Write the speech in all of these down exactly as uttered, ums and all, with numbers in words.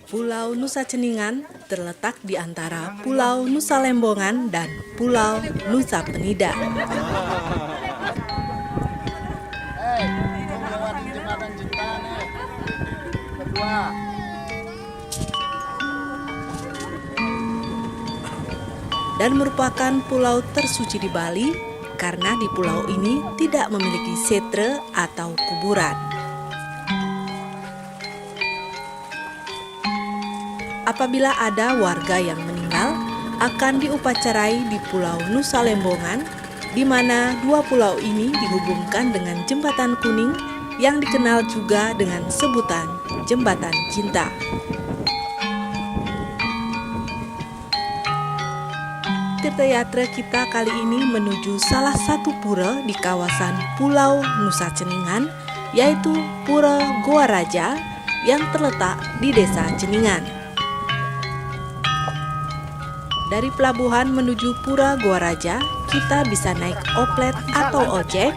Pulau Nusa Ceningan terletak di antara Pulau Nusa Lembongan dan Pulau Nusa Penida. Dan merupakan pulau tersuci di Bali karena di pulau ini tidak memiliki setra atau kuburan. Apabila ada warga yang meninggal, akan diupacarai di Pulau Nusa Lembongan, di mana dua pulau ini dihubungkan dengan jembatan kuning yang dikenal juga dengan sebutan Jembatan Cinta. Tirta yatra kita kali ini menuju salah satu pura di kawasan Pulau Nusa Ceningan, yaitu Pura Goa Raja yang terletak di Desa Ceningan. Dari pelabuhan menuju Pura Goa Raja, kita bisa naik oplet atau ojek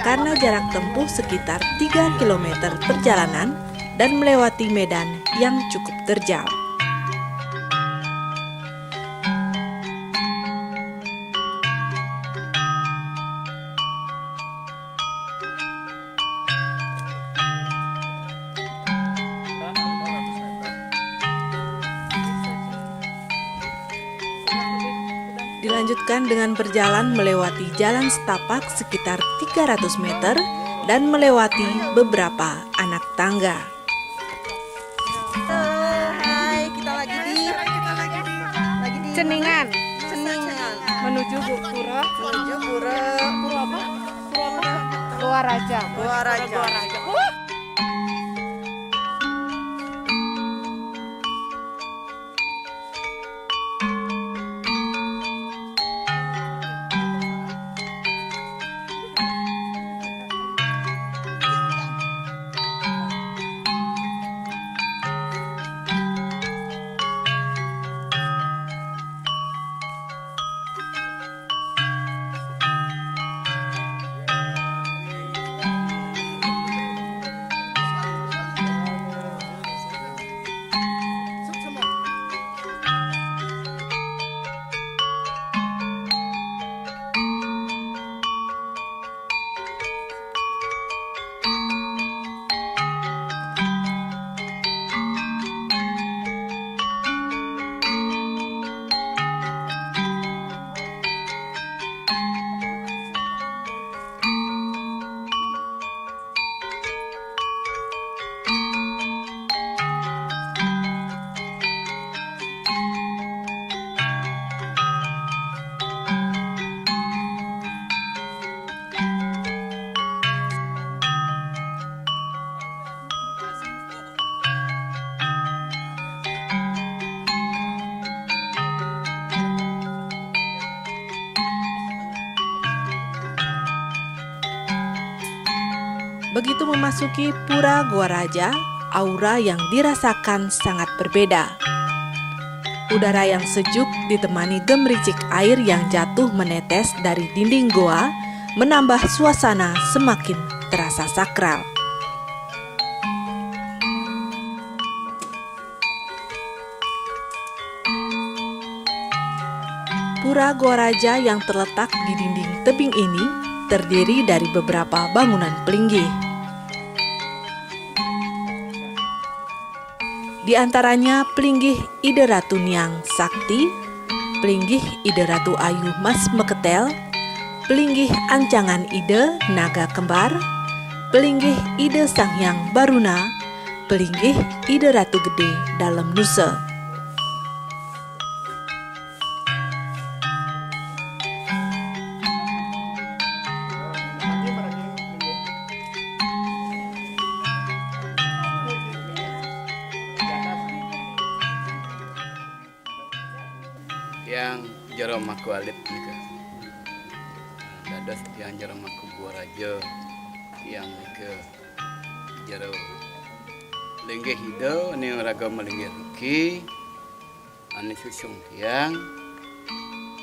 karena jarak tempuh sekitar tiga kilometer perjalanan dan melewati medan yang cukup terjal. Dilanjutkan dengan berjalan melewati jalan setapak sekitar tiga ratus meter dan melewati beberapa anak tangga. Hai, kita lagi di, lagi di Ceningan. Ceningan. Menuju Bu-, Pura. Menuju Pura. Pura apa? Pura apa? Goa Raja. Goa Raja. Goa Raja. Uh! Begitu memasuki Pura Goa Raja, aura yang dirasakan sangat berbeda. Udara yang sejuk ditemani gemericik air yang jatuh menetes dari dinding goa menambah suasana semakin terasa sakral. Pura Goa Raja yang terletak di dinding tebing ini terdiri dari beberapa bangunan pelinggih. Di antaranya pelinggih Ida Ratu Niang Sakti, pelinggih Ida Ratu Ayu Mas Meketel, pelinggih Ancangan Ida Naga Kembar, pelinggih Ida Sang Hyang Baruna, pelinggih Ida Ratu Gede Dalem Nusa. Tiang jero mangku alit nika. Dados tiang jero mangku Goa Raja. Tiang nika jero linggih Ida ning raga malinggih riki. Ane susung tiang,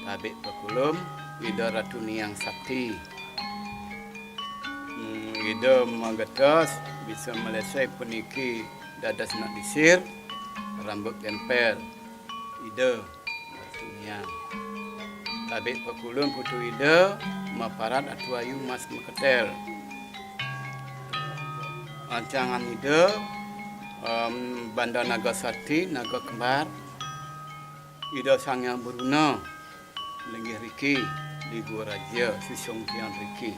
tabik pakulum, Ida Ratu Niang Sakti. Hmm, Ida magetos bisa melesai puniki dados nak disir. rambut gempel, Ida Ratu Niang. Tabik pakulun putu Ida, maparat Atu Ayu mas maketel. Ancangan Ida, em, Banda Naga Sati, Naga Kembar, Ida Sang Hyang Beruna, linggih riki di Gua Raja, susung tiang riki.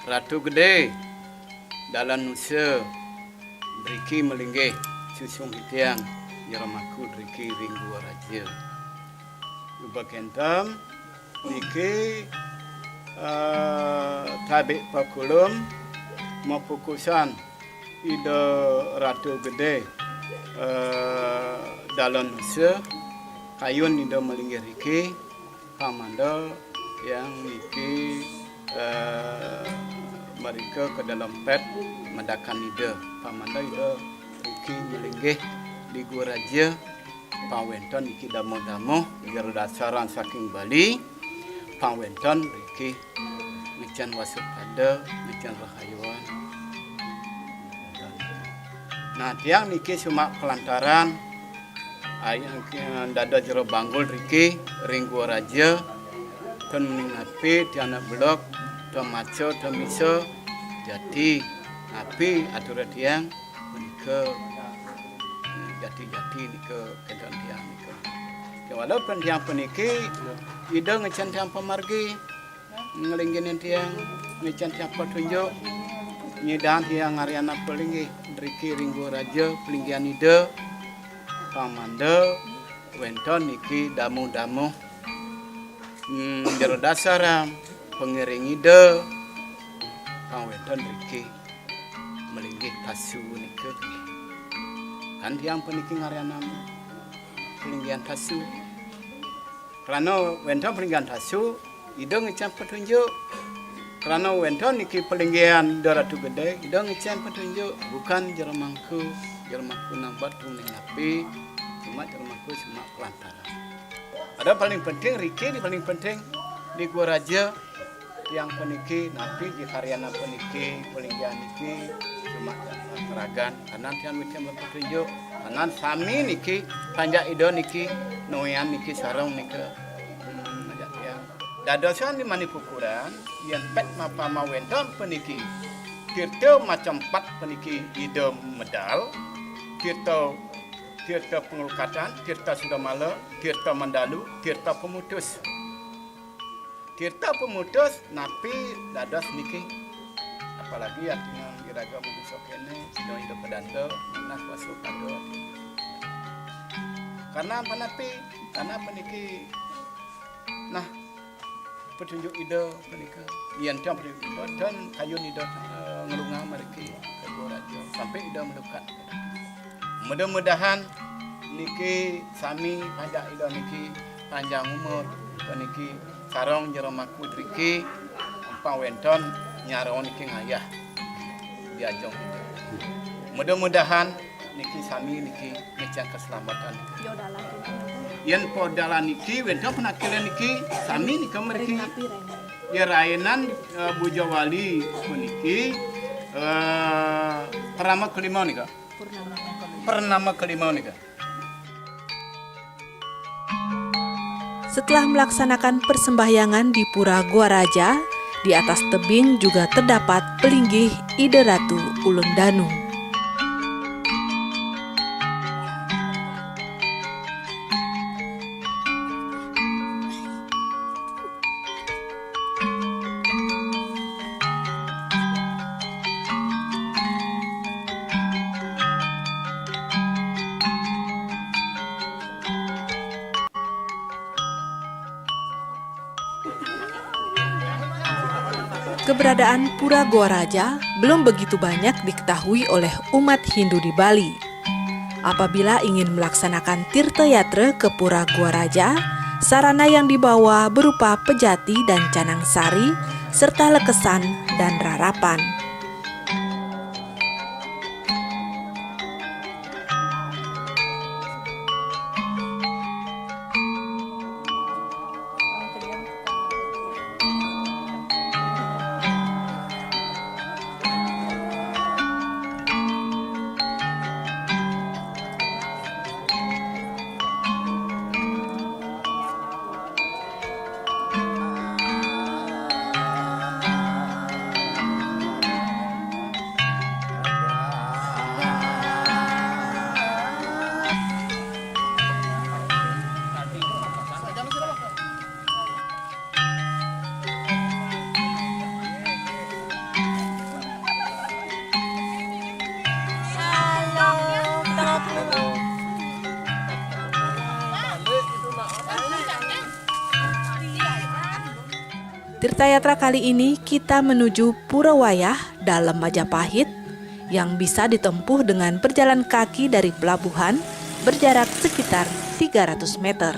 Ratu Gede, Dalan Nusa, riki malinggih, susung tiang jero maku riki ring Gua Raja. Uba kenten, niki, eh, tabik pakulun, mapukusan Ida Ratu Gede, eh, Dalan Nusa, kayun Ida malinggih riki, pang mangda tiang niki, eh, mrika ka dalem pet medakan Ida. Pang mangda Ida riki malinggih di Gua Raja, pang wenten niki damuh-damuh, jero dasaran saking Bali, pang wenten riki ngecen wasupada, ngecen rahayuan. Nah, tiang niki sumak pelantaran, ayang, eh, dados jero banggul riki ring Gua Raja, ten uning napi tiang nak belog, ten maca, ten misa, jati napi atura tiang, menika, eh, jati-jati nika kenten tiang nika. Ya, walaupun tiang puniki, Ida ngecen tiang pamargi, nglinggihin tiang, ngicen tiang patunjuk, nyidang tiang ngaryanang palinggih, riki ring Gua Raja, palinggihan Ida, pang mangda wenten niki damuh-damuh, hmm, jero dasaran, pangiring Ida, pang wenten riki malinggih tasu nika. Kan tiang puniki ngaryanang palinggihan tasu. Krana wenten palinggihan tasu, Ida ngicen patunjuk. Krana wenten niki palinggihan Ida Ratu Gede, Ida ngicen patunjuk. Bukan jero mangku, jero mangku nambat tuning napi, cuma jero mangku cuma pelantaran. Ada paling penting, riki di paling penting di Gua Raja, tiang puniki, napi di karyanan puniki, palinggihan niki, cuma seragan. Kanan tiang ngicen patunjuk, kanan sami niki, panjak Ida niki, nuyan niki sareng nika. Hmm, ngajak tiang. Dadosan di mani pukuran, yen pet mapama wenten puniki, tirta macem pat puniki Ida medal, tirta, tirta panglukatan, tirta sudamala, tirta mandalu, tirta pamutus. Tirta pamutus napi dados niki. Apalagi artinya iraga manusa kene, sida Ida Pedanta, nah, wasupada. Karena apa napi? Karena puniki, nah, petunjuk Ida punika. Yen tiang puniki, ten kayun Ida, eh, nglunga mriki ka Gua Raja. Sampai Ida malukat. Mudah-mudahan niki sami panjak Ida niki panjang umur, puniki sareng jero maku driki, empang wenten nyarong niki ngayah di ajeng Ida. Mudah-mudahan niki sami niki ngicen keselamatan. Yen po dalan niki wenten penakilan niki sami nika mriki. Ya, rainan, eh, Bujawali puniki, eh, purnama kelima nika. Purnama kelima nika. Setelah melaksanakan persembahyangan di Pura Gua Raja, di atas tebing juga terdapat pelinggih Ida Ratu Ulun Danu. Keberadaan Pura Gua Raja belum begitu banyak diketahui oleh umat Hindu di Bali. Apabila ingin melaksanakan tirta yatra ke Pura Gua Raja, sarana yang dibawa berupa pejati dan canang sari, serta lekesan dan rarapan. Tirta Yatra kali ini kita menuju Pura Wayah Dalem Majapahit yang bisa ditempuh dengan berjalan kaki dari pelabuhan berjarak sekitar tiga ratus meter.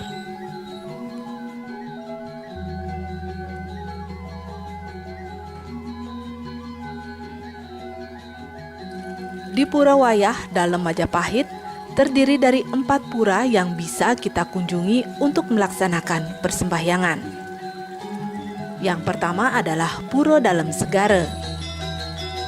Di Pura Wayah Dalem Majapahit terdiri dari empat pura yang bisa kita kunjungi untuk melaksanakan persembahyangan. Yang pertama adalah Pura Dalem Segara,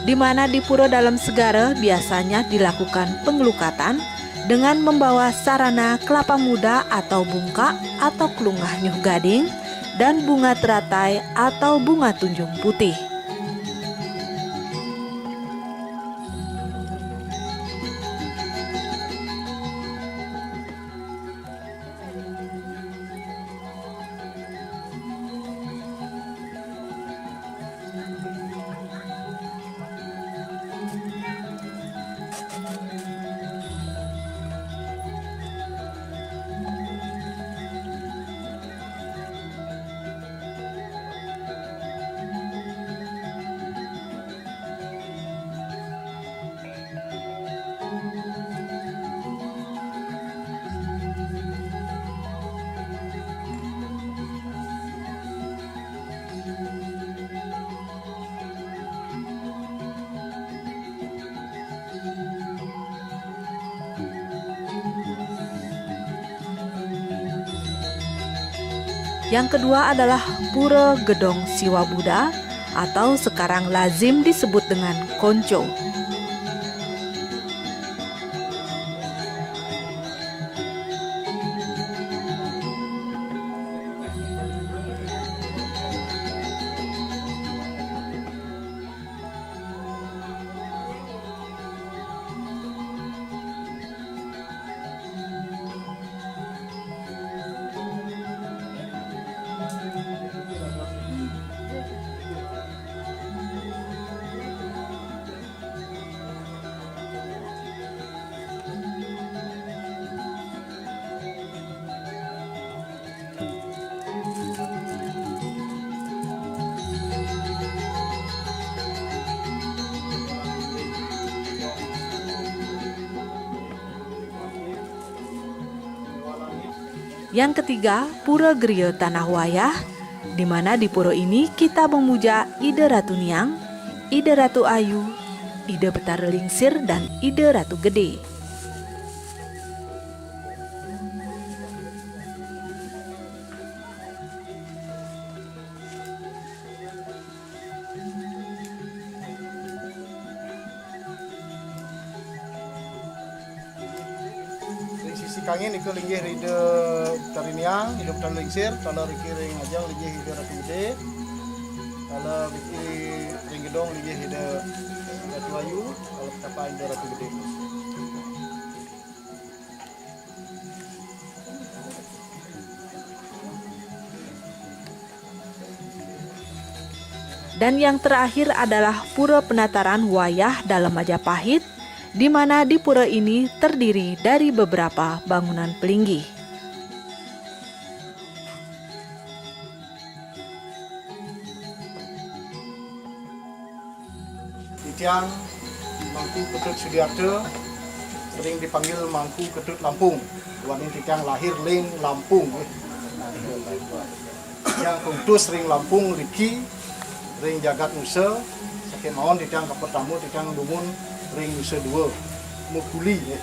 di mana di Pura Dalem Segara biasanya dilakukan pengelukatan dengan membawa sarana kelapa muda atau bungkak atau klungah nyuh gading dan bunga teratai atau bunga tunjung putih. Yang kedua adalah Pura Gedong Siwa Buddha atau sekarang lazim disebut dengan Konco. Yang ketiga, Pura Geria Tanah Wayah, di mana di pura ini kita memuja Ida Ratu Niang, Ida Ratu Ayu, Ida Betara Lingsir, dan Ida Ratu Gede. Ring sisi kangin nika linggih Ida Betari Niang, Ida Betari Lingsir, taler riki ring ajeng linggih Ida Ratu Gede, taler riki ring gedong linggih Ida Ratu Ayu, taler petapa Ida Ratu Gede. Dan yang terakhir adalah Pura Penataran Wayah Dalem Majapahit, di mana di pura ini terdiri dari beberapa bangunan pelinggih. Titiang Mangku Ketut Sudiarta, sering dipanggil Mangku Ketut Lampung. Duaning titiang lahir ring Lampung, nggih. Titiang kautus ring Lampung riki, ring jagat Nusa, sakémaon titiang kapertama titiang dumun ring Nusa Dua, makuli, nggih.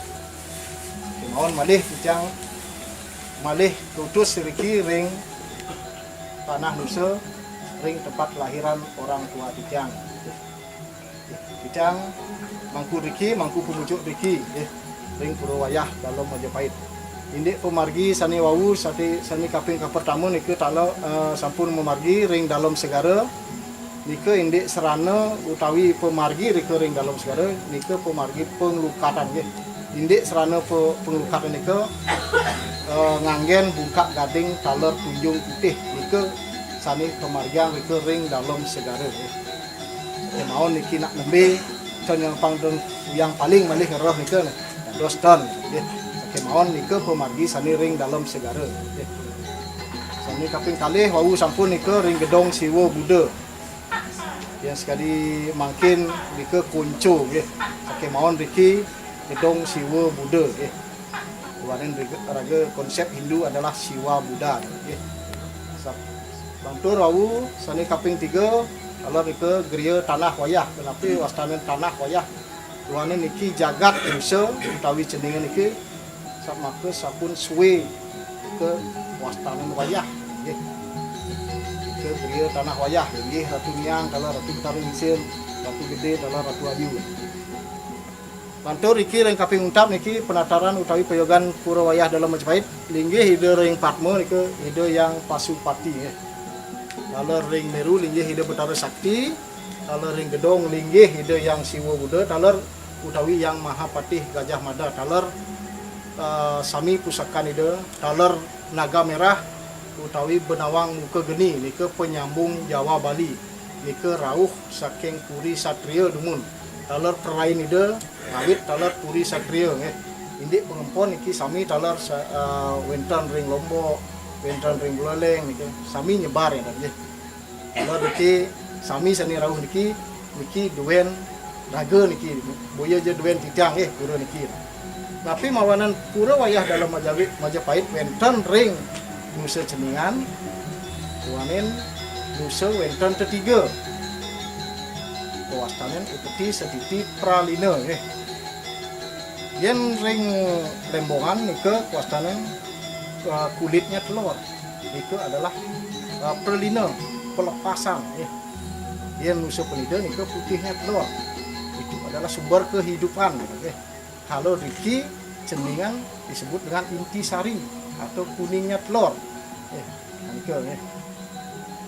Sakémaon malih titiang malih kautus riki ring tanah Nusa, ring tempat lahiran orang tua titiang. Titiang mangku riki, mangku pamucuk riki, nggih, ring Pura Wayah Dalem Majapahit. Indik pamargi sané wau, sané, sané kaping kapertama nika taler, eh, sampun mamargi ring Dalem Segara. Nika indik sarana utawi pamargi rika ring Dalem Segara, nika pamargi panglukatan, nggih. Indik sarana pa-, panglukatan nika, eh, nganggén bungkak gading taler tunjung putih. Nika sané pamargiang rika ring Dalem Segara, nggih. Kémaon niki nak nembé, ten nyang pang ten uyang paling malih ngeroh nika, nah. Dados ten, nggih. Kémaon nika pamargi sané ring Dalem Segara, nggih. Sane kaping kalih wau sampun nika ring Gedong Siwa Buddha. Yang sekadi mangkin nika konco nggih. Sakémaon riki Gedong Siwa Buddha nggih. Duaning raga konsep Hindu adalah Siwa Buddha nggih. Sa-, lantur wau sane kaping tiga, taler nika Griya Tanah Wayah. Kenapi wastanin Tanah Wayah? Duaning niki jagat Nusa utawi Ceningan niki samaka sampun suwe ka wastanin wayah nggih. Ka Griya Tanah Wayah nggih, Ratu Niang taler Ratu Betara Lingsir, Ratu Gede taler Ratu Ayu. Lantur iki ring kaping untat niki penataran utawi payogan Pura Wayah Dalem Majapahit, linggih Ida ring Padma nika Ida Hyang Pasupati nggih. Taler ring Meru linggih Ida Betara Sakti, taler ring Gedong linggih Ida Hyang Siwa Buddha, taler utawi Hyang Mahapatih Gajah Mada, taler, eh, sami pusakan Ida, taler Naga Merah utawi Benawang Muka Geni nika penyambung Jawa Bali. Nika rauh saking Puri Satria dumun. Taler prarain Ida ngawit taler Puri Satria nggih. Indik pangempon niki sami taler sa-, eh, wenten ring Lombok, wenten ring Buleleng niki sami nyebar ya nggih. Taler niki sami sane rauh niki, niki duen raga niki, boya ja duen titiang nggih pura niki. Napi mawanan Pura Wayah Dalem Majawi-, Majapahit wenten ring Nusa Ceningan, duaning Nusa wenten tetiga. Kawastanin upeti setiti pralina nggih. Yen ring Lembongan nika kawastanin, eh, kulitnya telur. Nika adalah, eh, pralina, pelepasan nggih. Yen Nusa Penida nika putihnya telur. Itu adalah sumber kehidupan nggih. Kalau riki Ceningan disebut dengan intisari atau kuningnya telur. Eh, nika nggih.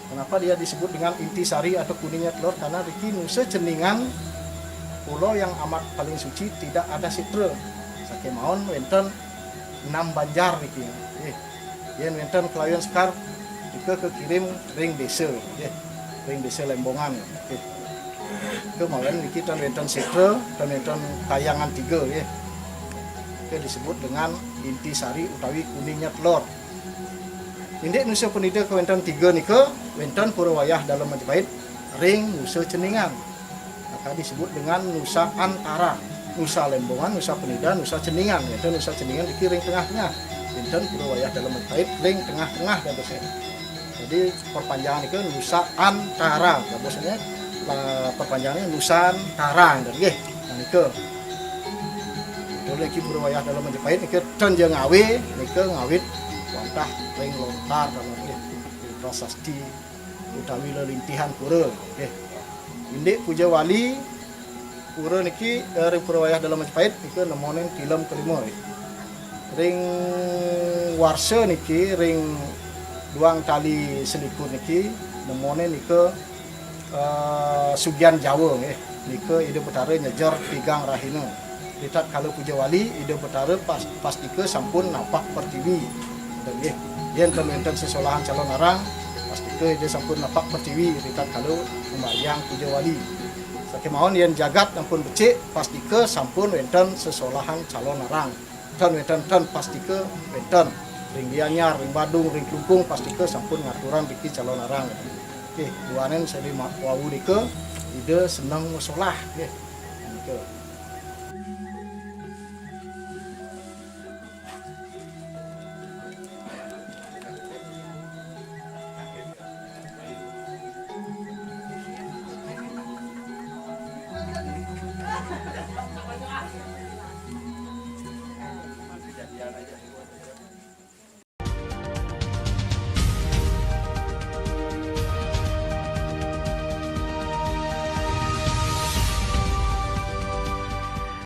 Kenapa dia disebut dengan intisari atau kuningnya telur? Karena riki Nusa Ceningan, pulau yang amat paling suci, tidak ada setra. Sakémaon wenten enam banjar riki. Eh, yen wenten kalayan sekar, nika kakirim ring desa, eh, ring desa Lembongan. Eh, kemarin niki tan wenten setra, tan wenten kayangan tiga, eh. Nika disebut dengan intisari utawi kuningnya telur. Indik Nusa Penida kawenten tiga nika, wenten Pura Wayah Dalem Majapahit ring Nusa Ceningan. Maka disebut dengan Nusa Antara. Nusa Lembongan, Nusa Penida, Nusa Ceningan. Wenten Nusa Ceningan niki ring tengah-tengah. Wenten Pura Wayah Dalem Majapahit ring tengah-tengah dadosnya. Jadi perpanjangan nika Nusa Antara. Dadosnya, eh, perpanjangannya Nusantara nggih. Nah, nika. Betul niki Pura Wayah Dalem Majapahit nika ten ja ngawi, nika ngawit wantah ring lontar taler nggih. Prasasti utawi lelintihan pura nggih. Indik puja wali pura niki, eh, ring Pura Wayah Dalem Majapahit nika nemonin tilem kelima nggih. Ring warsa niki, ring duang tali selikur niki nemonin nika, eh, Sugian Jawa nggih. Nika Ida Betara nyejer tigang rahina. Ritatkala puja wali, Ida Betara pas-, pastika sampun napak pertiwi. Ngoten nggih. Yen ten wenten sesolahan calonarang, pastika Ida sampun napak pertiwi ritatkala ngembayang puja wali. Sakémaon yen jagat ampun becik, pastika sampun wenten sesolahan calonarang. Ten wenten, ten pastika wenten. Ring Gianyar, ring Badung, ring Klungkung pastika sampun ngaturang riki calonarang. Nggih, duaning sane ma-, wau nika Ida seneng masolah nggih. Nika.